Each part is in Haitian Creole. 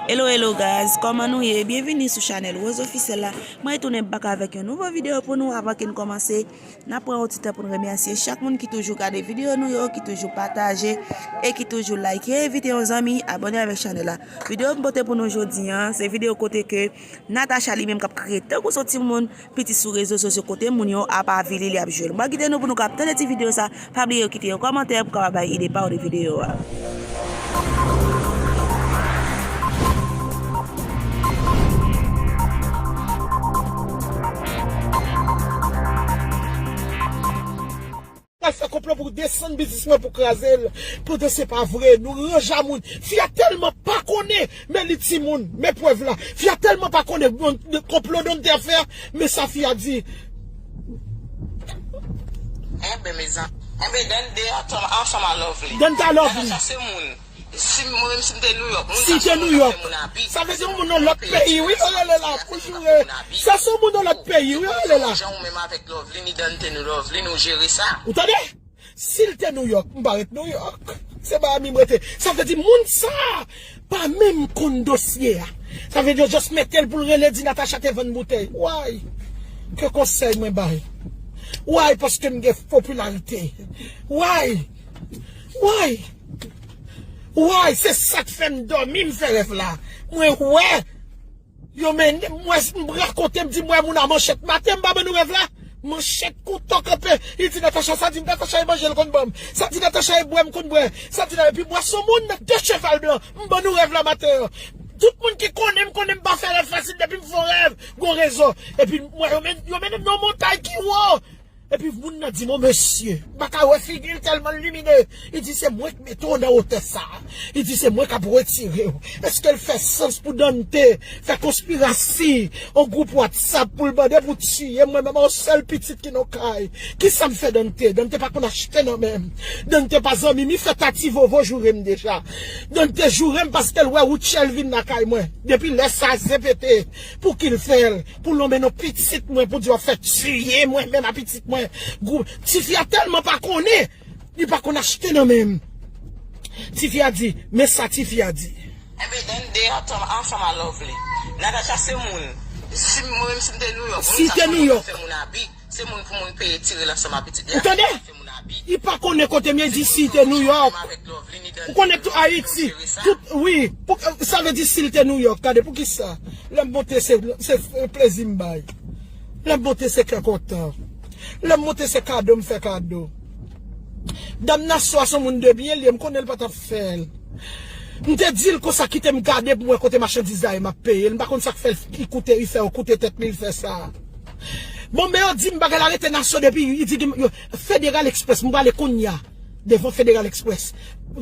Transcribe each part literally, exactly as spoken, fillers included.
Hello, hello guys, kòman nou ye? Byenvini sou chanèl Rose Officiel la. Mwen retounen back avèk yon nouvo videyo pou nou. Avan ke n kòmanse, n ap pran yon ti tan pou n remèsye chak moun ki toujou gade videyo nou yo, ki toujou pataje e ki toujou like. Envite yon zanmi, abòne avèk chanèl la. Videyo m pote pou nou jodi a, se videyo kote ke Natacha li menm k ap kriye tankou son timoun piti sou rezo sosyo kote moun yo ap avili li, ap jwe l. Mwen kite nou pou nou kap tande ti videyo sa. Pa bliye kite yon kòmantè pou kapab bay ide pa w de videyo a. Pral fè konplo pou desann biznis mwen, pou kraze l. Pandan se pa vre, nou ranje a moun. Fi a tèlman pa konnen, men li timoun, men prèv la. Fi a tèlman pa konnen konplo Dante ap fè, men sa fi a di. Enben mezanmi, enben Dante ansanm a Lovely. Dante a Lovely. Sa se moun. Si mwen menm si m te New York, moun ta se moun nan fè moun abi. Sa vle di yon moun nan lòt peyi wi yo rele la pou joure. Sa se yon moun nan lòt peyi wi yo rele la. Jan ou menm avèk Lovely ni Dante nou Lovely nou jere sa. Ou tande? Si l te New York, m pa ret New York. Se Miami m rete. Sa vle di moun sa pa menm konn dosye a. Sa vle di yo just mete l pou l rele di Natacha te vann boutèy. Why? Ke konsèy mwen bay? Why? Paske m gen popilarite. Why? Why? Why? Se sa k fè m dòmi, m fè rèv la. Mwen wè. Yo mennen m, m wè, m rakonte, m di m wè moun a manchèt. Maten, m pa ban nou rèv la. Manchèt, kouto kanpe. Li di Natacha, sa di Natacha e manje l konn ban m. Sa di Natacha e bwè m konn bwè. Sa di, epi m wè se yon moun nan de cheval blan. M ban nou rèv la maten an. Tout moun ki konnen m, konnen m pa fè rèv fasil. Depi m fè yon rèv, gon rezon. Epi m wè yo mennen m nan yon montay ki wo. Epi moun nan di m, o mesye, m pa ka wè figi l tèlman l limine. Li di se mwen k mete w nan wotè sa. Li di se mwen k ap retire w. Èske l fè sans pou Dante fè konspirasi yon gwoup WhatsApp pou l mande pou tiye m, mwen menm yon sèl pitit ki nan kay? Kisa m fè Dante? Dante pa konn achte nan men m. Dante pa zanmi m, li fè tati vovo joure m deja. Dante joure m paske l wè Rutshelle vin lakay mwen. Depi lè sa zen pete, pou ki l fè l? Pou lonmen non pitit mwen pou di w ap fè tiye mwen menm a pitit mwen. Tifi a tèlman pa konnen, li pa konn achte nan men m. Tifi a di, men sa tifi a di. Enben Dante ansanm a Lovely. Natacha se moun. Si mwen menm si m te New York, si te New York, fè moun abi. Se moun pou moun peye tire l ansanm a pitit li. Ou tande? Li pa konnen kote m ye, di si te New York. Ou konnen tout Ayiti. Tout, wi. Sa vle di si l te New York. Gade poukisa. Lè m monte se, se plezi m bay. Lè m monte se kè kontan. Lè m monte se kado m fè kado. Damnasyon a se yon moun de byen li ye, m konnen l pa t ap fè l. M te di l konsa kite m gade pou m wè kote machandiz la ye m ap peye l. M pa konn sa k fè l ki koute, li fè yo koute tèt li, l fè sa. Bon, men yo di m bagay la rete nasyon depi, li di gen, yo, Federal Express, m prale kounye a. Devan Federal Express.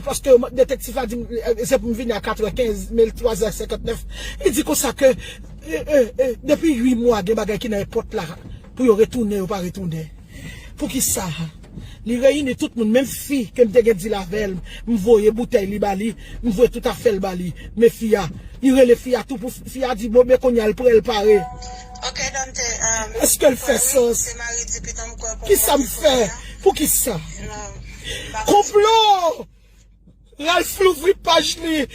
Paske detektif la di m, eh, se pou m vini a katrè kenz, men l twazè senkantnèf. Li di konsa ke, eh, eh, eh, depi uit mwa, gen bagay ki nan èpòt la pou yo retounen, yo pa retounen. Poukisa? Li reyini tout moun, menm fi ke m te gen dil avè l, m voye boutèy li ba li, m voye tout afè l ba li. Men fi a, li rele fi a tou pou fi a di, bon, men kounye a l prè, l pare. Èske l fè sans? Kisa m fè? Poukisa? Konplo! Ralph louvri paj li.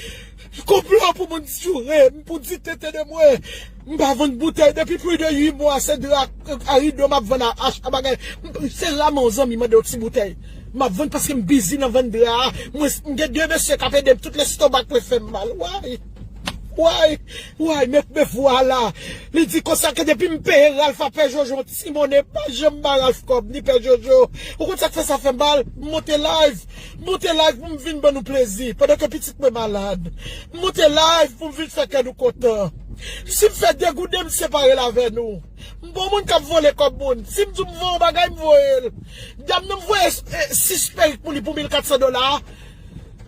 Konplo pou moun joure m, pou di tete de mwen. M pa vann boutèy depi plis de uit mwa, se dra a rido m ap vann a ach a bagay. Se raman yon zanmi mande yon ti boutèy. M ap vann paske m bizi nan vann dra a. Mwen, m gen de mesye k ap ede m, tout lestomak mwen fè m mal. Why? Why? Why? Men, men vwala. Li di konsa ke depi m peye Ralph a Pè Jojo yon ti monnen, pa janm ba Ralph kòb, ni Pè Jojo. Ou konn sa k fè sa fè m mal? M monte live. M monte live pou m vin ban nou plezi, pandan ke pitit mwen malad. M monte live pou m vin fè kè nou kontan. Si m fè de gouden, m separe l avè nou. M pa yon moun k ap vòlè kòb moun. Si m di w m voye yon bagay, m voye l. Dam nan m voye, eh, sis perik pou li pou mil katsan dola.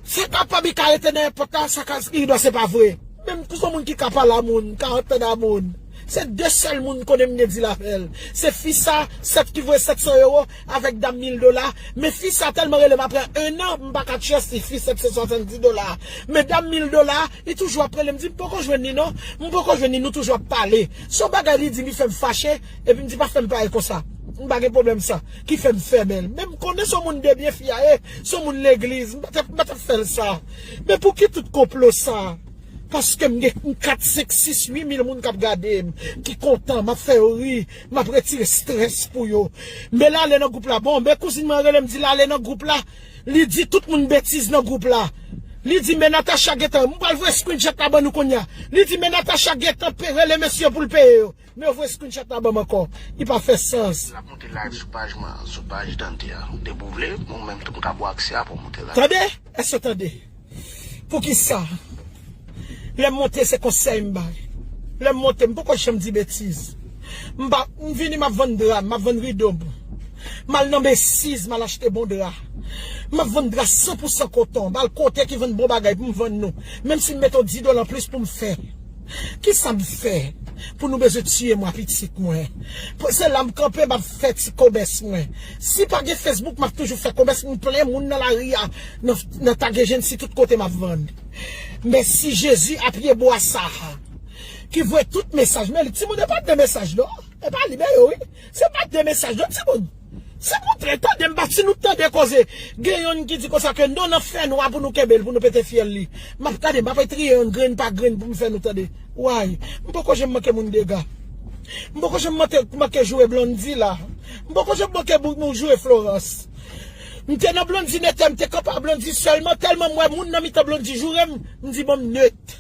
Sa kapab li ka rete nan èpòt la, sa ka, li dwa se pa vre. Menm pou se yon moun ki ka pale a moun, ka antann a moun. Se de sèl moun m konnen m gen dil avè l. Se fi sa, sèt ki voye sèt san ewo avèk dam mil dola. Men fi sa tèlman rele m apre en an, m pa ka trust li, fi sèt san swasanndis dola. Men dam mil dola, li toujou ap rele m, di m poko jwenn li non. M poko jwenn li, nou toujou ap pale. Se yon bagay li di, li fè m fache, epi m di pa fè m pale konsa. M pa gen pwoblèm sa. Ki fè m fèmen l. Men m konnen se yon moun de byen fi a ye, se yon moun legliz. M pa t ap, m pa t ap fè l sa. Men pou ki tout konplo sa? Paske m gen kat, senk, sis, uit mil moun k ap gade m, ki kontan, m ap fè yo ri, m ap retire estrès pou yo. Men l ale nan gwoup la. Bon, men kouzin mwen rele m, di l ale nan gwoup la. Li di tout moun betiz nan gwoup la. Li di, men Natacha gentan, m pral voye screenshot la ban nou kounye a. Li di, men Natacha gentan pe-, rele mesye pou l peye yo. Men yo voye screenshot la ban m ankò. Li pa fè sans. L ap monte live sou paj mwen, sou paj Dante a. Depi w vle, mwen menm tou m ka ba w aksè a pou w monte live. Tande? Èske w tande? Poukisa? Lè m monte, se konsèy m bay. Lè m monte, m poko janm di betiz. M pa, m vini, m ap vann dra, m ap vann rido m. M al nan Macy's, m al achte bon dra. M ap vann dra san pou san koton. M al kote ki vann bon bagay pou m vann nou. Menm si m mete yon dis dola anplis pou m fè. Kisa m fè pou nou bezwen tiye mwen, pitit mwen? Pou se la m kanpe, m ap fè ti komès mwen. Si pa gen Facebook, m ap toujou fè komès, m plen moun nan lari a, nan, nan Tagegency tout kote m ap vann. Mèsi Jezi a pye bwa sa a, ki voye tout mesaj. Men li, timoun, e pa de mesaj non. E pa li, men yo, wi. Se pa de mesaj non, timoun. Se kontre, tande m, pa si nou tande koze. Gen yonn ki di konsa ke non, nan fènwa pou nou kenbe l, pou nou pete fyèl li. M ap gade, m ap triye yonn grenn pa grenn pou m fè nou tande. Way, m poko janm manke moun dega. M poko janm manke, manke joure Blondy la. M poko janm manke bou-, nou joure Florence. M te nan Blondy nèt, m te kanpe a Blondy sèlman, tèlman m wè moun nan mitan Blondy joure m, m di bon m nèt.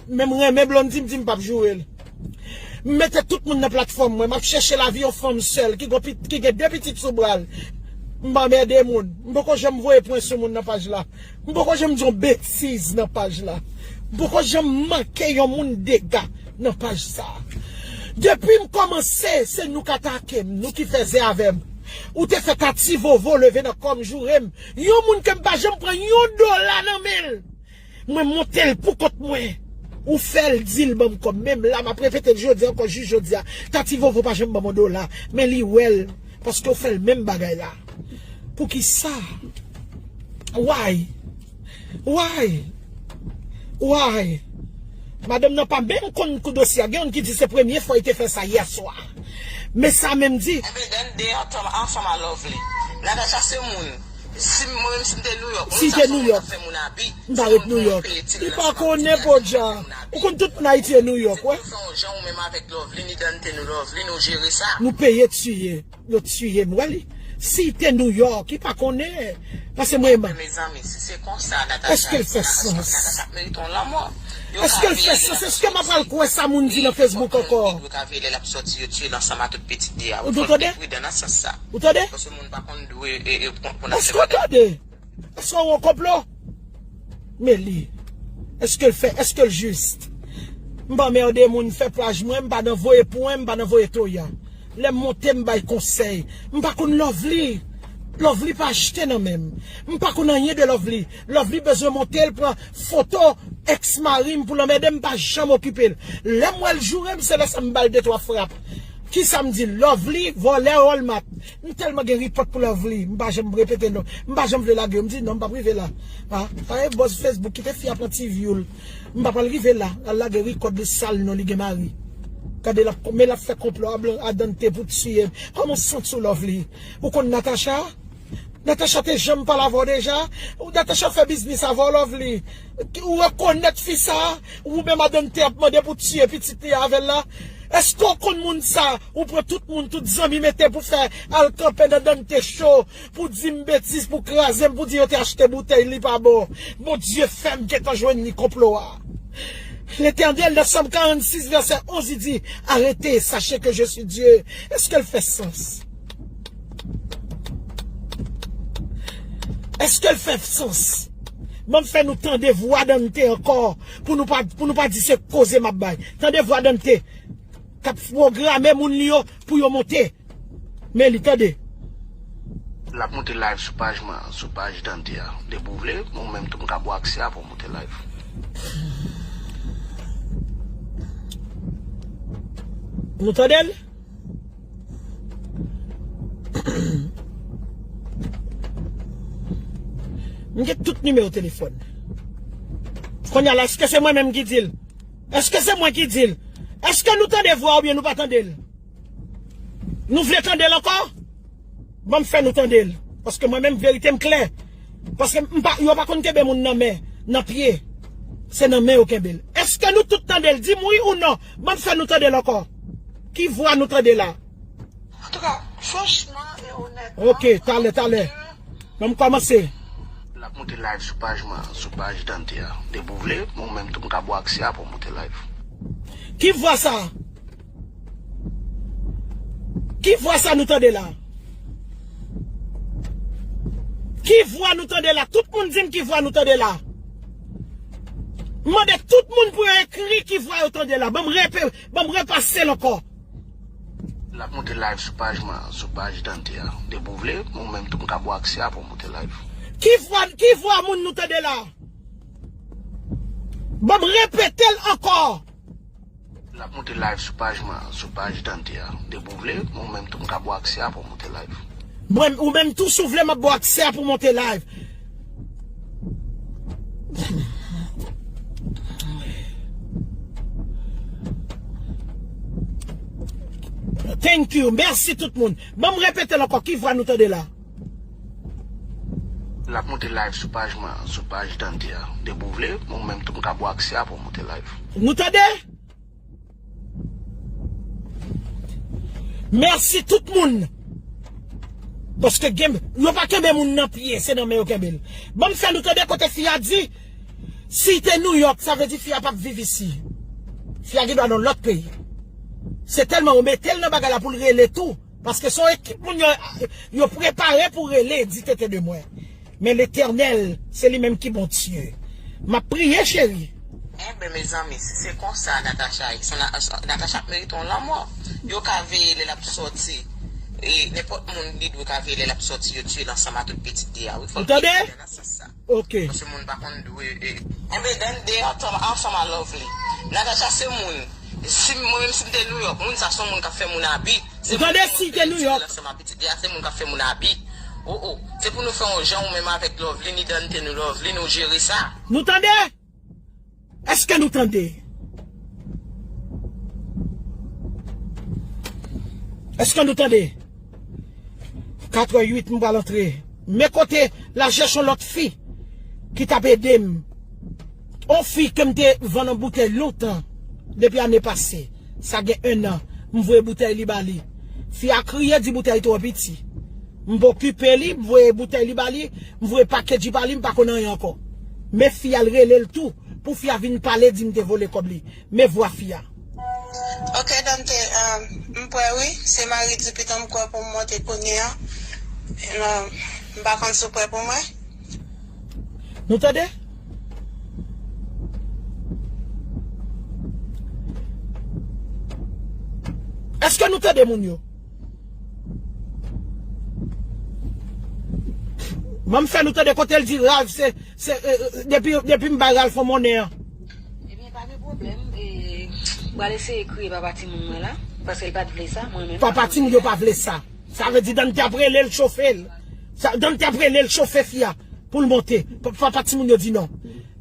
Men m renmen Blondy, m di m p ap joure l. M mete tout moun nan platfòm mwen, m ap chèche lavi yon fanm sèl ki gon pit-, ki gen de pitit sou bra l. M anmède moun. M poko janm voye pwen sou moun nan paj la. M poko janm di yon betiz nan paj la. M poko janm manke yon moun dega nan paj sa. Depi m kòmanse, se nou k atake m, nou ki fè zen avè m. Ou te fè Tati Vovo leve nan kò m, joure m. Yon moun ke m pa janm pran yon dola nan men l. Mwen monte l pou kont mwen. Ou fè l di l ban m kòb. Menm la, m ap repete l jodi ankò, jis jodi a. Tati Vovo pa janm ban m yon dola. Men li wè l. Paske w fè l menm bagay la. Poukisa? Why? Why? Why? Madanm nan pa menm konn kou dosye a. Gen youn ki di se premye fwa li te fè sa yè swa. Men sa menm di. Enben, Dante ansanm, ansanm a Lovely. Natacha se moun. Si mwen menm si m te Nouyòk, si m te Nouyòk, m ta ret Nouyòk. Li pa konnen Poodja. Ou konn tout moun Ayiti e Nouyòk, wè. Fè yon jan ou menm avèk Lovely, ni Dante nou Lovely, nou jere sa. Nou peye tiye. Yo tiye m, wè li. Si te Nouyòk, li pa konnen. Pase mwen menm. Mezanmi, si se konsa, Natacha, èske l fè sans? Natacha merite yon lanmò. Èske l fè sans? Èske m ap al kwè sa moun di nan Facebook ankò? Yo ka veye lè l ap sòti, yo tiye l ansanm a tout pitit li a. Ou tande? Fò n byen pridan nan sans sa. Ou tande? Paske moun pa konn dwe, e, e, konn, konn ap fè bagay. Èske w tande? Èske w wè yon konplo? Men li. Èske l fè? Èske l jis? M pa anmède moun, fè paj mwen, m pa nan voye pwen, m pa nan voye toya. Lè m monte, m bay konsèy. M pa konn Lovely. Lovely pa achte nan men m. M pa konn anyen de Lovely. Lovely bezwen monte, l pran foto èks mari m pou l anmède m, m pa janm okipe l. Lè m wè l joure m, se lè sa m ba l de twa frap. Kisa m di? Lovely, vòlè Walmart. M tèlman gen ripòt pou Lovely. M pa janm repete non. M pa janm vle lage yo. M di non, m p ap rive la. A, a, e bòz Facebook, kite fi a pran ti vyou l. M pa pral rive la. Al lage rikòd li sal non, li gen mari. Gade l ap, men l ap fè konplo a Blan-, a Dante pou tiye m. Kòman w santi w Lovely? Ou konn Natacha? Natacha te janm pale avè w deja? Ou Natacha fè biznis avè w, Lovely? Ou rekonèt fi sa? Ou menm a Dante ap mande pou tiye pitit li avè l la? Èske w konn moun sa? Ou pran tout moun, tout zanmi mete pou fè al kanpe nan Dante show, pou di m betiz, pou kraze m, pou di yo te achte boutèy, li pa bon. Bondye fè m gentan jwenn li konplo a. Letènèl, nan Sòm karannsis, vèsè onz, li di, arrêtez, sachez que je suis Dieu. Èske l fè sans? Èske l fè sans? Ban m fè nou tande vwa Dante ankò, pou nou pa, pou nou pa di se koze m ap bay. Tande vwa Dante, k ap pwograme moun li yo pou yo monte. Men li, tande. L ap monte live sou paj mwen, sou paj Dante a. Depi w vle, mwen menm tou m ka ba w aksè a pou w monte live. Nou tande l? M gen tout nimewo telefòn. Kounye a la, èske se mwen menm ki di l? Èske se mwen ki di l? Èske nou tande vwa oubyen nou pa tande l? Nou vle tande l ankò? Ban m fè nou tande l. Paske mwen menm, verite m klè. Paske m pa, yo pa konn kenbe moun nan men, nan pye. Se nan men yo kenbe l. Èske nou tout tande l? Di m wi ou non. Ban m fè nou tande l ankò. Ki vwa nou tande la? Antouka, franchman e onètman, Ok, talè, talè. Ban m kòmanse. L ap monte live sou paj mwen, sou paj Dante a. Depi w vle, mwen menm tou m ka ba w aksè a pou w monte live. Ki vwa sa? Ki vwa sa nou tande la? Ki vwa nou tande la? Tout moun di m ki vwa nou tande la. M mande tout moun pou yo ekri ki vwa yo tande la. Ban m repe-, ban m repase l ankò. L ap monte live sou paj mwen, sou paj Dante a. Depi w vle, mwen menm tou m ka ba w aksè a pou w monte live. Ki vwa, ki vwa moun nou tande la? Ban m repete l ankò. L ap monte live sou paj mwen, sou paj Dante a. Depi w vle, mwen menm tou m ka ba w aksè a pou w monte live. Mwen, ou menm tou si w vle m ap ba w aksè a pou w monte live. Thank you. Mèsi tout moun. Ban m repete l ankò. Ki vwa nou tande la? L ap monte live sou paj mwen, sou paj Dante a. Depi w vle, mwen menm tou m ka ba w aksè a pou w monte live. Nou tande? Mèsi tout moun. Paske gen, yo pa kenbe moun nan pye, se nan men yo kenbe l. Ban m fè nou tande kote fi a di, si te Nouyòk, sa vle di fi a p ap viv isi. Fi a gen dwa nan lòt peyi. Se tèlman yo mete l nan bagay la pou l rele tou. Paske se yon ekip moun yo, yo prepare pou rele, di tete de mwen. Men Letènèl, se li menm ki Bondye. M ap priye, cheri. Enben, mezanmi, si se konsa, Natacha, se Na-, Natacha ap merite yon lanmò. Yo ka veye lè l ap sòti. E nenpòt moun li dwe ka veye lè l ap sòti, yo tiye l ansanm a tout pitit li a. Wi, fòk yo veye nan sans sa. Ok. Paske moun pa konn dwe, e. Enben, Dante ansanm, ansanm a Lovely. Natacha se moun. Si mwen menm si m te Nouyòk, moun sa se yon moun k ap fè moun abi. Se Ou tande moun si te Nouyòk? Ansanm a pitit li a, se moun k ap fè moun abi. O, o. Se pou nou fè yon jan ou menm avèk Lovely, ni Dante nou Lovely, nou jere sa. Nou tande? Èske nou tande? Èske nou tande? Katrè uit, m pral antre. Men kote l al chèche yon lòt fi ki t ap ede m. Yon fi ke m te vann yon boutèy lontan, depi ane pase. Sa gen ennan. M voye boutèy li ba li. Fi a kriye, di boutèy twò piti. M pa okipe li, m voye boutèy li ba li, m voye pakej li ba li, m pa konn anyen ankò. Men fi a, l rele l tou, pou fi a vin pale, di m te vole kòb li. Men vwa fi a. Ok, Dante, um, m prè wi. Se mari Dipitan m kwè pou m monte kounye a. Um, m pa konn si w prè pou mwen. Nou tande? Èske nou tande moun yo? Ban m fè nou tande kote l di Ralph se, se, e, e, depi, depi m bay Ralph yon monnen an. Ebyen, pa gen pwoblèm. E, m pral eseye kriye papa timoun mwen la, paske l pa t vle sa, mwen menm. Papa timoun yo pa vle sa. Sa vle di Dante ap rele l chofe l. Sa, Dante ap rele l chofe fi a pou l monte. Pa, papa timoun yo di non.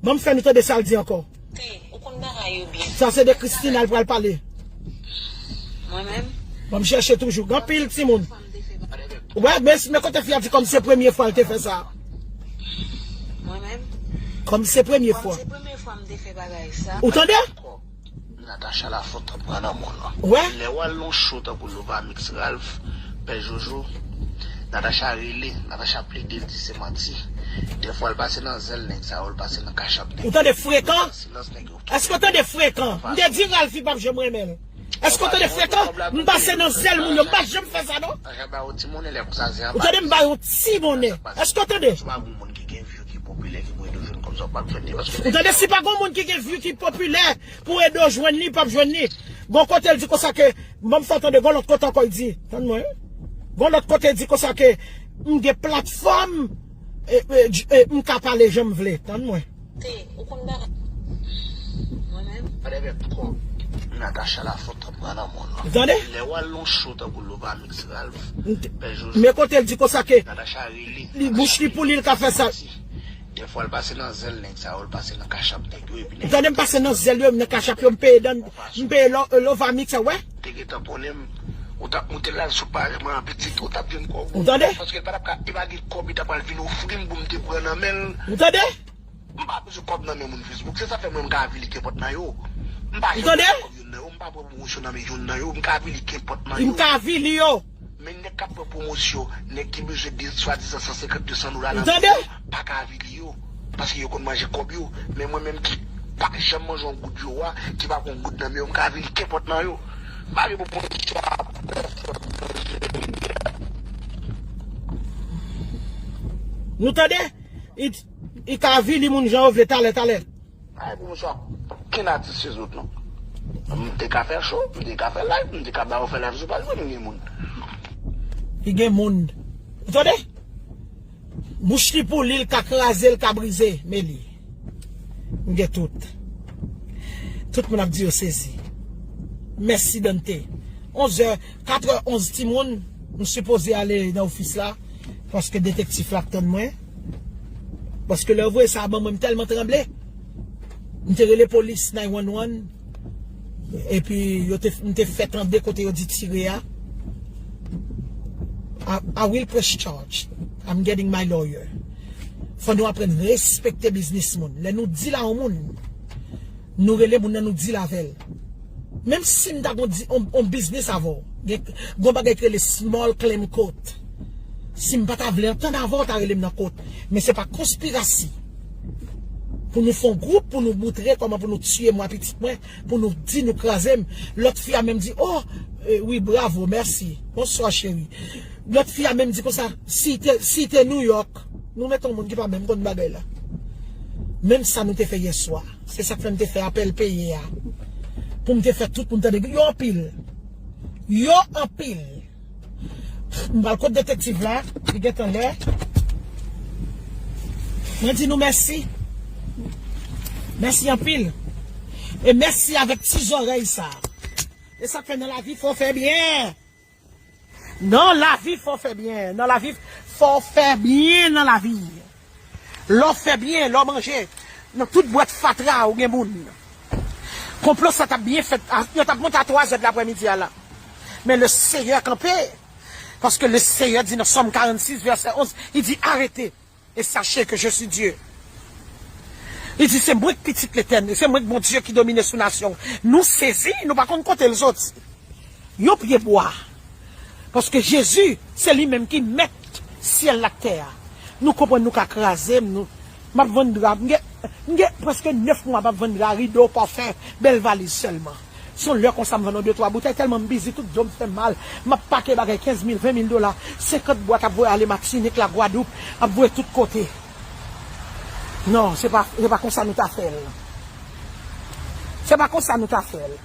Ban m fè nou tande sa l di ankò. Te, ou konn bagay yo byen. Sa se de Christina l pral pale. Mwen menm. Ban m chèche toujou. Gen anpil timoun. Wè, men, men kote fi a di kòm se premye fwa l te fè sa. Mwen menm. Kòm se premye fwa. Kòm se premye fwa m te fè bagay sa. Ou tande? Natacha Lafontant pran nan mwen lan. Wè? Lè w al nan show tankou Lovamix, Ralph, Pè Jojo, Natacha rele, Natacha plede, l di se manti. Dèfwa l pase nan zèl nèg sa yo, l pase nan kachap nèg yo. Ou tande frekan? Silans nèg yo. Èske w tande frekan? M te di Ralph li p ap janm renmen l. Èske w tande frekan? M pase nan zèl moun yo, m pa janm fè sa non. Ou tande m ba yo ti monnen. Èske w tande? Ou tande si pa gen moun ki gen view ki popilè pou ede w jwenn li, p ap jwenn li. Gon kote l di konsa ke, ban m fè w tande, gon lòt kote ankò l di, tann mwen. Gon lòt kote l di konsa ke m gen platfòm, e, e, e, m ka pale jan m vle, tann mwen. Te, ou konn bagay. Mwen menm. Natacha Lafontant pran nan mwen lan. Ou tande? Lè w al nan show tankou Lovamix, Ralph, Pè Jojo. Men kote l di konsa ke Natacha rele, li bouch li pou li, l ka fè sa. Dèfwa l pase nan zèl nèg sa yo, l pase nan kachap nèg yo, epi nèg yo. Ou tande m pase nan zèl yo, nan kachap yo, m peye dan, m peye lo, Lovamix, wè? Te gentan konnen m, ou t ap monte live sou paj mwen an pitit, ou t ap jwenn kòb ou. Ou tande? Paske l pa t ap ka, li pa gen kòb, li ta pral vin ofri m pou m te pran nan men l. Ou tande? M pa bezwen kòb nan men moun Facebook. Se sa fè mwen m ka avili kenpòt nan yo. M pa janm bezwen kòb youn nan yo. M pa pran pwomosyon nan men youn nan yo. M ka avili kenpòt nan yo. M ka avili yo. Men nèg k ap pran pwomosyon, nèg ki bezwen de swadizan san senkant, de san dola nan men yo, pa ka avili yo. Paske yo konn manje kòb yo. Men mwen menm ki pa janm manje yon goud yo a, ki pa pran yon goud nan men yo, m ka avili kenpòt nan yo. M pa gen pwomosyon a pèsòn. Nou tande? I, i ka avili moun jan yo vle talè, talè. Ay, pou m swa okenn atis se zòt non. M te ka fè show, m te ka fè live, m te ka ba yo fè live sou paj mwen, m gen moun. Li gen moun. Ou tande? Bouch li pou li, l ka kraze, l ka brize, men li. M gen tout. Tout moun ap di yo sezi. Mèsi Dante. Onz è, katrè onz timoun, m sipoze ale nan ofis la, paske detektif la ap tann mwen. Paske lè yo voye sa ban mwen, m tèlman tranble. M te rele polis nine one one. Epi yo te, m te fè tande kote yo di tire a. I, I will press charge. I'm getting my lawyer. Fò nou aprann respekte biznis moun. Lè nou deal a yon moun, nou rele moun nan, nou deal avè l. Menm si m ta gon di, on, on biznis avè w, gen, gon bagay ki rele small claim court. Si m pa ta vle antann avè w, w ta rele m nan court. Men se pa konspirasi. Pou nou fè yon gwoup, pou nou moutre kòman pou nou tiye mwen, pitit mwen, pou nou di nou kraze m. Lòt fi a menm di, oh, eh, wi, bravo, mèsi. Bonswa, cheri. Lòt fi a menm di konsa, si te, si te New York, nou mete yon moun ki pa menm konn bagay la. Menm sa nou te fè yè swa. Se sa k fè m te fè apèl peye a. Pou m te fè tout moun tande. Yo anpil. Yo anpil. M pral kot detektiv la. Li gentan lè. Mwen di nou mèsi. Mèsi anpil. E mèsi avèk ti zòrèy sa. E sa k fè nan lavi fò fè byen. Nan lavi fò fè byen. Nan lavi fò fè byen nan lavi. Lè w fè byen, lè w manje, nan tout bwat fatra ou gen moun. Konplo sa t ap byen fèt, a, yo t ap monte a twa zè de laprèmidi a la. Men le Seyè kanpe, paske le Seyè di nan Sòm karannsis, vèsè onz, li di, arrêtez. Et sachez que je suis Dieu. Li di, se mwen k pitit Letènèl, se mwen k Bondye ki domine sou nasyon. Nou sezi, nou pa konn kote l soti. Yon pye bwa. Paske Jezi, se li menm ki mèt syèl la ak tè a. Nou konprann nou ka kraze m, nou, m ap vann dra. M gen, m gen prèske nèf mwa m ap vann dra, rido, pafen, bèl valiz sèlman. Se yon lè konsa m vann yon de twa boutèy, tèlman m bizi, tout do m fè m mal. M ap pake bagay kenz mil, ven mil dola, senkant bwat ap voye ale Matinik, Lagwadoup, ap voye tout kote. Non, se pa, se pa konsa nou ta fè l. Se pa konsa nou ta fè l.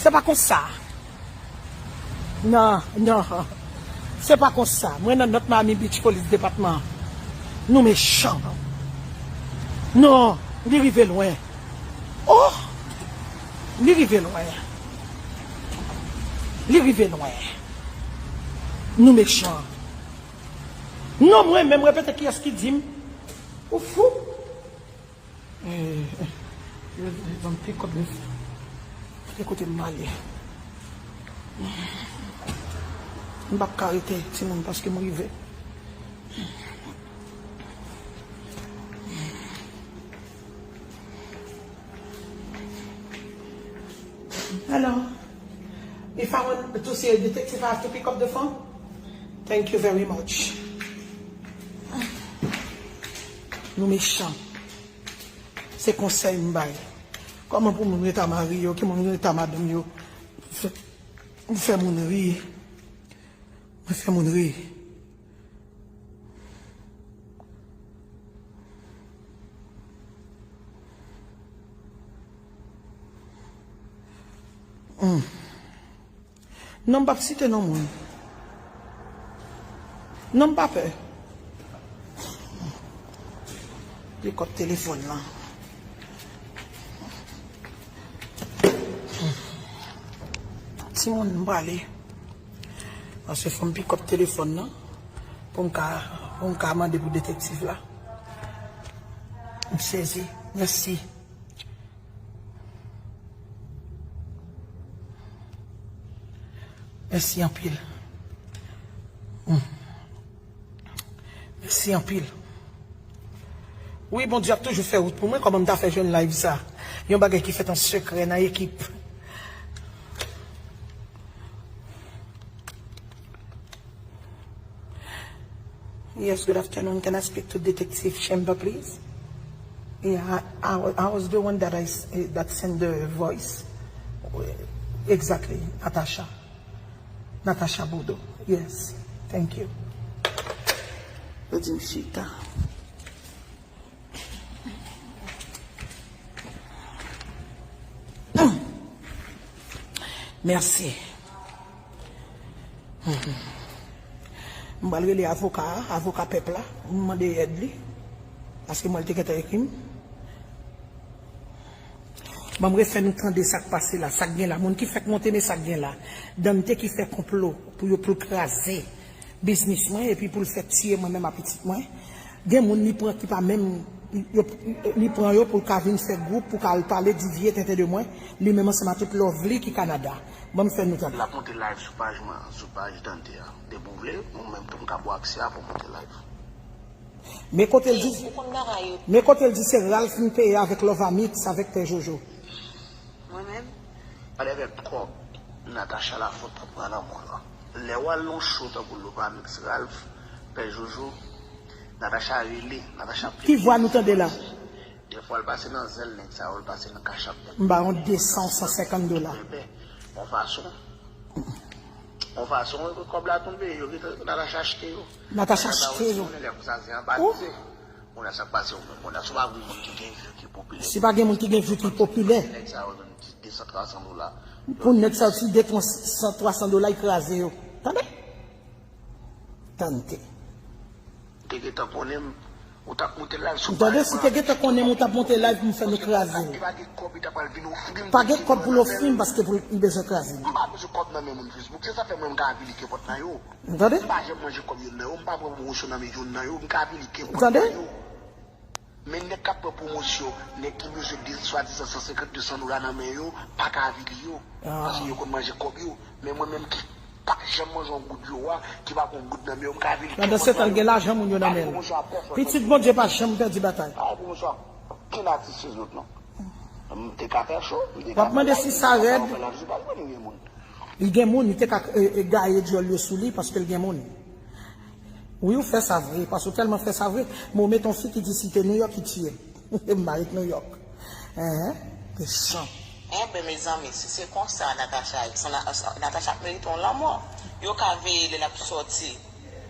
Se pa konsa. Non, non. Se pa konsa. Mwen nan nòt Miami Beach Police Department. Nou mechan. Non, li rive lwen. Oh! Li rive lwen. Li rive lwen. Nou mechan. Non, mwen menm repete kiyès ki di m. Ou fou? Eh, eh, yo, yo ban m pikòp de fè. Gade kote m ale. M p ap ka rete, timoun, paske m rive. Hello. If I want to see a detective, I have to pick up the phone? Thank you very much. Nou mechan. Se konsèy m bay. Kòman pou moun rete a mari yo, ki moun rete a madanm yo. Fè, fè moun ri. Mwen fè moun ri. Hmm. Non, m p ap site non moun. Non, m pa pè. Pikòp telefòn lan. Timoun, m prale. Paske fò m pikòp telefòn nan pou m ka, pou m ka mande pou detektiv la. M sezi. Mèsi. Mèsi anpil. Hmm. Mèsi anpil. Wi, Bondye ap toujou fè wout pou mwen. Kòman m ta fè jwenn live sa? Yon bagay ki fèt an sekrè nan ekip. Yes, good afternoon. Can I speak to Detective Chamber, please? Yeah, I, I, I was the one that I s- eh, that sent the voice. Exactly, Natasha. Natasha Bodo. Yes, thank you. Yo di m chita. Mèsi. M pral rele avoka a, avoka pèp la, m mande èd li. Paske mwen, li te gentan ekri m. Ban m refè nou tande sa k pase la, sa k gen la. Moun ki fèk monte, men sa k gen la. Dante ki fè konplo pou yo, pou l kraze biznis mwen, epi pou l fè tiye mwen menm a pitit mwen. Gen moun li pran ki pa menm, yo, li pran yo pou l ka vin fè gwoup, pou ka al pale, divye tenten de mwen, li menm ansanm a tout Lovely ki Kanada. Ban m fè nou tande. L ap monte live sou paj mwen, sou paj Dante a. Depi w vle, mwen menm tou m ka ba w aksè a pou w monte live. Men kote l di, men kote l di se Ralph m peye avèk Love Amix, avèk Pè Jojo. Mwen menm? Gade avèk kòb Natacha Lafont pran nan lanmò la. Lè w al nan show tankou Love Amix, Ralph, Pè Jojo, Natacha rele, Natacha. Ki vwa nou tande la? Dèfwa l pase nan zèl nèg sa yo, l pase nan kachap nèg. M ba yon de san, san senkant dola. Yon fason, yon fason, kòb la tonbe, yo rete, Natacha achte yo. Natacha achte yo. Lè konsa se anbalize. Moun nan sa k pase yo menm, moun nan se pa gen moun ki gen vi ki popilè. Se pa gen moun ki gen vi ki popilè. Nèg sa yo vin di de san, twa san dola. Pou nèg sa yo ti de san, twa san dola, li kraze yo. Tande? Tande. Te gentan konnen m, ou t ap monte live sou paj mwen. Tande, si te gentan konnen m, ou t ap monte live pou m fè nou kraze l. Li pa gen kòb, li ta pral vin ofri m. Pa gen kòb pou l ofri m paske pou l, li bezwen kraze m. M pa bezwen kòb nan men moun Facebook. Se sa fè mwen m ka avilike pòt nan yo. Tande? M pa janm manje kòb youn nan yo, m pa pran pwomosyon nan men youn nan yo, m ka avilike pòt nan yo. Men nèg k ap pran pwomosyon, nèg ki bezwen de, swadizan san senkant, de san dola nan men yo, pa ka avili yo. Paske yo konn manje kòb yo. Men mwen menm ki pa janm manje yon goud yo a, ki pa pran yon goud nan men yo, m ka avili. Pandan se tan, l gen lajan moun yo nan men l. Pitit Bondye pa janm pèdi batay. Pa pran pwomosyon a okenn atis sou zòt non. M te ka fè cho, m te ka fè live, m te ka fè live sou paj mwen, li gen moun. Li gen moun, li te ka, e, e, gaye dyòl yo sou li paske l gen moun. Wi, ou fè sa vre, paske ou tèlman fè sa vre. Men ou met yon fi ki di si te Nouyòk, ki tiye m. M pa ret Nouyòk. Enhen, mechan. Enben, mezanmi, si se konsa, Natacha, Natacha ap merite yon lanmò. Yo ka veye lè l ap sòti.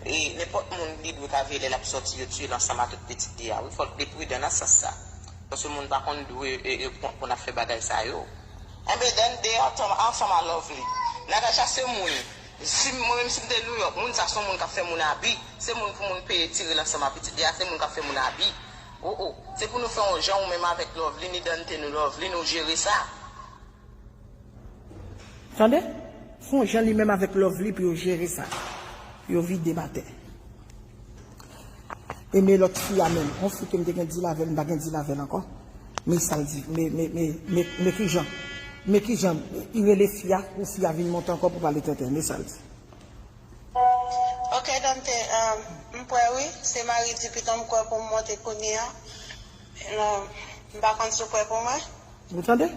E nenpòt moun li dwe ka veye lè l ap sòti, yo tiye l ansanm a tout pitit li a. Wi, fòk li pridan nan sans sa. Paske moun pa konn dwe, e, e, pou, pou n ap fè bagay sa yo. Enben, Dante ansanm, ansanm a Lovely. Natacha se moun. Si mwen menm si m te Nouyòk, moun sa se yon moun k ap fè moun abi. Se moun pou moun peye tire l ansanm a pitit li a, se moun k ap fè moun abi. O, o. Se pou nou fè yon jan ou menm avèk Lovely, ni Dante nou Lovely, nou jere sa. Tande? Fè yon jan li menm avèk Lovely pou yo jere sa. Pou yo vide m atè. E men lòt fi a menm, yon fi ke m te gen dil avè l, m pa gen dil avè l ankò. Men sa l di, men, men, men, men, men kijan, men kijan, li rele fi a, pou fi a vin monte ankò pou pale tenten, men sa l di. Ok, Dante, um, m prè wi, se mari di piton m kwè pou m monte kounye a. Non, m pa konn si w prè pou mwen. Ou tande?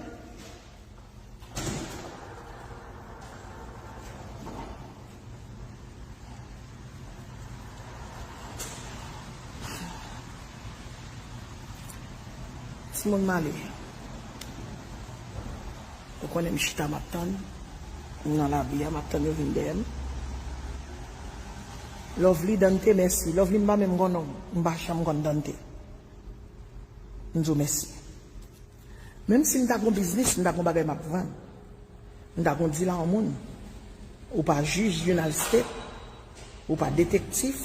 Timoun m ale. Ou konnen m chita m ap tann. M nan labi a, m ap tann yo vin dèyè m. Lovely, Dante, mèsi. Lovely, m pa menm konn non. M pa janm konn Dante. M di w mèsi. Menm si m ta gon biznis, m ta gon bagay m ap vann, m ta gon dil a yon moun. Ou pa jij United States, ou pa detektif.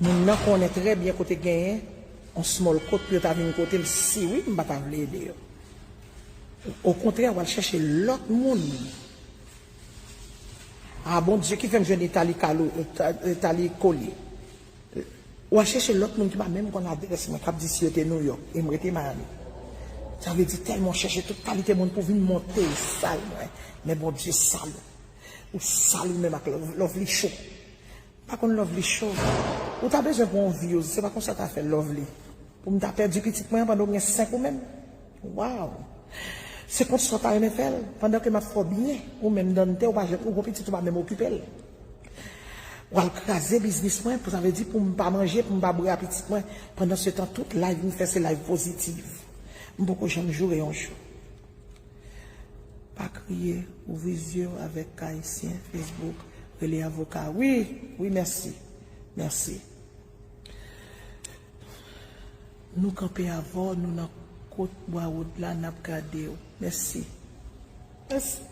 Moun nan konnen trè byen kote genyen yon small coat pou yo ta vin kote l, si wi, m pa ta vle ede yo. Okontrè, w al chèche lòt moun. A, Bondye ki fè m jwenn Itali Kalo, Ita-, Itali Kolye. Ou al chèche lòt moun ki pa menm konn adrès mwen, k ap di si yo te Nouyòk, e m rete Miami. Sa vle di tèlman w chèche tout kalite moun pou vin monte, ou sal mwen. Men Bondye sal ou. Ou sal ou menm ak Love-, Lovely Show. M pa konn Lovely Show. Ou ta bezwen pran yon views, se pa konsa w ta fè Lovely. Pou m ta pèdi pitit mwen an pandan w gen senk ou menm? Waw! Se kont sa w ta renmen fè l? Pandan ke m ap fè w byen, ou menm Dante, ou pa janm, ou gon pitit, ou pa menm okipe l. W al kraze biznis mwen, pou sa vle di pou m pa manje, pou m pa bwè a pitit mwen. Pandan se tan, tout live m fè se live pozitiv. M poko janm joure yon jou. Pa kriye, ouvri zye w avèk Ayisyen, Facebook, rele avoka. Wi, wi, mèsi. Mèsi. Nou kanpe avè w, nou nan kot Bwa Wod la, n ap gade w. Mèsi. Mèsi.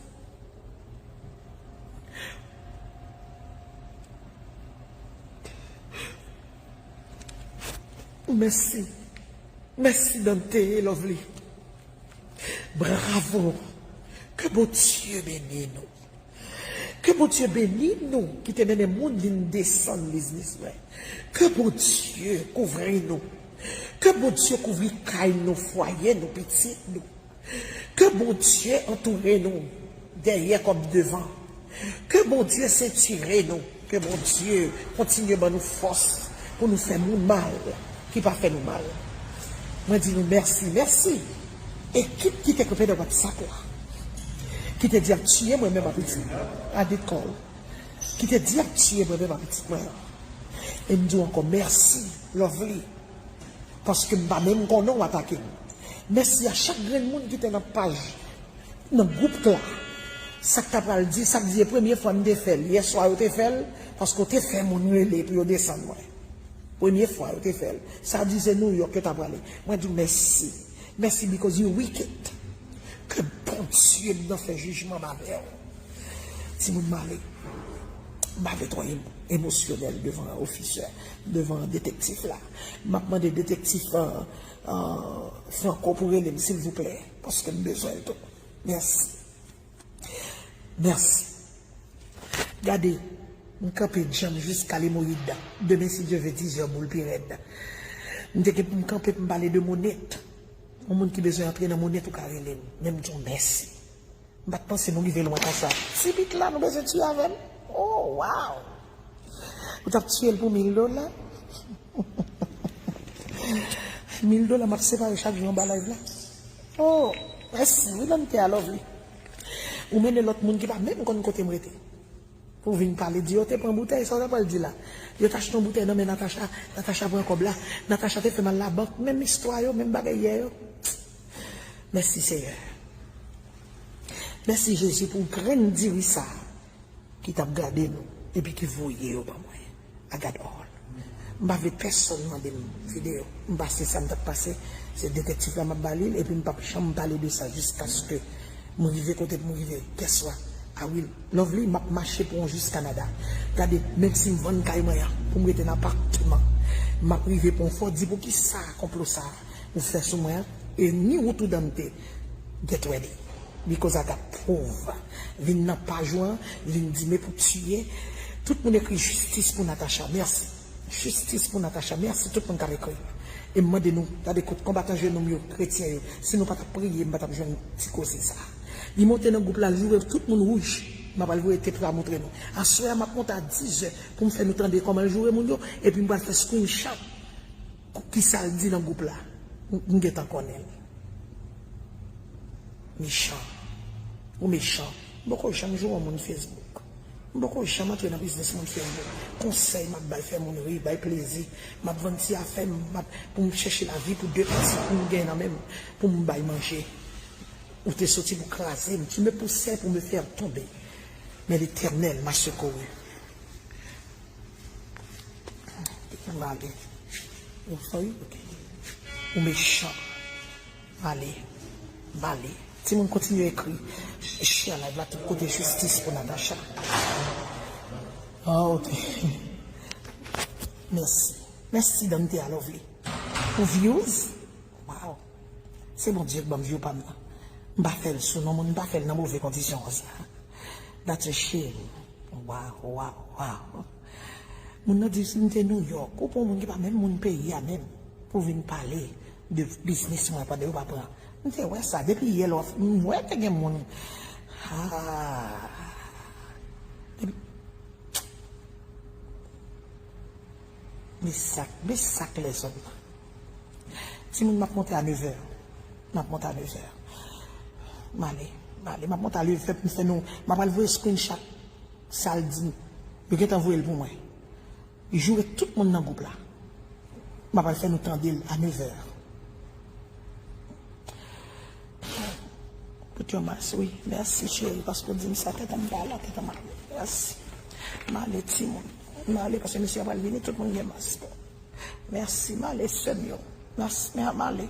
Mèsi. Mèsi Dante e Lovely. Bravo. Ke Bondye beni nou. Ke Bondye beni nou ki te mennen moun vin desann biznis mwen. Ke Bondye kouvri nou. Ke Bondye kouvri kay nou, fwaye nou, pitit nou. Ke Bondye antoure nou, dèyè kòm devan. Ke Bondye sentire nou. Ke Bondye kontinye ban nou fòs pou nou fè moun mal ki pa fè nou mal. Mwen di nou mèsi, mèsi. Ekip ki te kanpe nan WhatsApp la, ki te di ap tiye mwen menm a pitit mwen. I did call. Ki te di ap tiye mwen menm a pitit mwen an. E m di w ankò mèsi, Lovely. Paske m pa menm konnen w atake m. Mèsi a chak grenn moun ki te nan paj, nan gwoup la. Sa k ta pral di, sa k di e premye fwa m te fè l. Yèswa yo te fè l, paske w te fè moun rele pou yo desann mwen. Premye fwa yo te fè l. Sa di se New York yo ta prale. Mwen di w mèsi. Mèsi because you wicked. Ke Bondye m nan fè jijman m avè w. Timoun m ale. M pa vle twò em-, emosyonèl devan ofisè, devan detektif la. M ap mande detektif, euh, euh, Franco pou rele m, silvouplè, paske m bezwen l tou. Mèsi. Mèsi. Gade, m kanpe djanm jiska lemoyid. Demen, si Dye ve, dizè boul pi rèd. M te gen pou m kanpe pou m pale de Monét. Yon moun ki bezwen antre nan Monét, ou ka rele m. Men m di w mèsi. M pa t panse nou rive lwen konsa. Ti bit la, nou bezwen tiye avè m? Oh, wow! Ou t ap tiye l pou mil dola? Mil dola m ap separe chak jou anba live la. Oh, mèsi, wi, Dante a Lovely. Ou mennen lòt moun ki pa menm konn kote m rete. Pou vin pale, di yo te pran boutèy, sa w ta pral di la? Yo t achte yon boutèy nan men Natacha, Natacha pran kòb la, Natacha te fè m al labank, menm istwa yo, menm bagay yè yo. Mèsi, Seyè. Mèsi, Jezi, pou grenn diri sa a ki t ap gade nou epi ki voye yo ban mwen. I got all. M pa vle pèsonn mande m videyo. M pase sa m t ap pase, se detektif la m ap ba li l, epi m p ap janm pale de sa jiskaske m rive kote pou m rive. Guess what? I will. Lovely, m ap mache pou w jis Kanada. Gade, menm si m vann kay mwen an, pou m rete nan apatman, m ap rive pou w. Fò w di poukisa konplo sa a ou fè sou mwen an, e ni ou tou Dante, get ready. Because I got proof. Vin nan paj ou an, vin di men pou tiye. Tout moun ekri jistis pou Natacha. Mèsi. Jistis pou Natacha. Mèsi tout moun k ap ekri. E m mande nou, gade kot konbatan jenou m yo, kretyen yo. Si nou pa t ap priye, m pa t ap jwenn ti koze sa. Li monte nan gwoup la, l joure tout moun wouj. M ap al voye tep la montre nou. Aswè a, m ap monte a dizè pou m fè nou tande kòman l joure moun yo. Epi m pral fè screenshot. Kisa l di nan gwoup la? M, m gentan konnen l. Mechan. Ou mechan. M poko janm joure yon moun Facebook. M poko janm antre nan biznis moun Facebook. Konsèy m ap bay, fè moun ri, bay plezi. M ap vann ti afè m, m ap, pou m chèche lavi pou de pitit pou m gen nan men m, pou m bay manje. Ou te soti pou kraze m, tu me poussais pour me faire tomber. Mais l'Éternel m'a secouru. M ale. Ou fè, ok. Ou mechan. M ale. M ale. Timoun kontinye ekri. Share live la tout kote, jistis pou Natacha. Ah, ok. Mèsi. Mèsi, Dante a Lovely. Pou views. Wow. Se Bondye k ban m view pa m nan. M pa fè l sou non moun, m pa fè l nan move kondisyon konsa. That's a shame. Wow, wow, wow. Moun nan di si m te New York, ou pran moun ki pa menm moun peyi a menm, pou vin pale de biznis mwen pandan yo pa pran. M te wè sa, depi yè lè w ap, m wè te gen moun. Ah. Depi, men sa, men sa k lèzòm nan. Timoun, m ap monte a nevè. M ap monte a nevè. M ale, m ale, m ap monte a nevè pou m fè nou, m ap al voye screenshot sa l di m. Yo gentan voye l pou mwen. Li joure tout moun nan gwoup la. M ap al fè nou tande l a nevè. Pote yon mas, wi. Mèsi, cheri, paske w di m sa, tèt an m pa la, tèt an m ale. Mèsi. M ale, timoun. M ale, paske mesye yo pral vini, tout moun gen mas. Mèsi, m ale, sè m yo. Mèsi, m ale.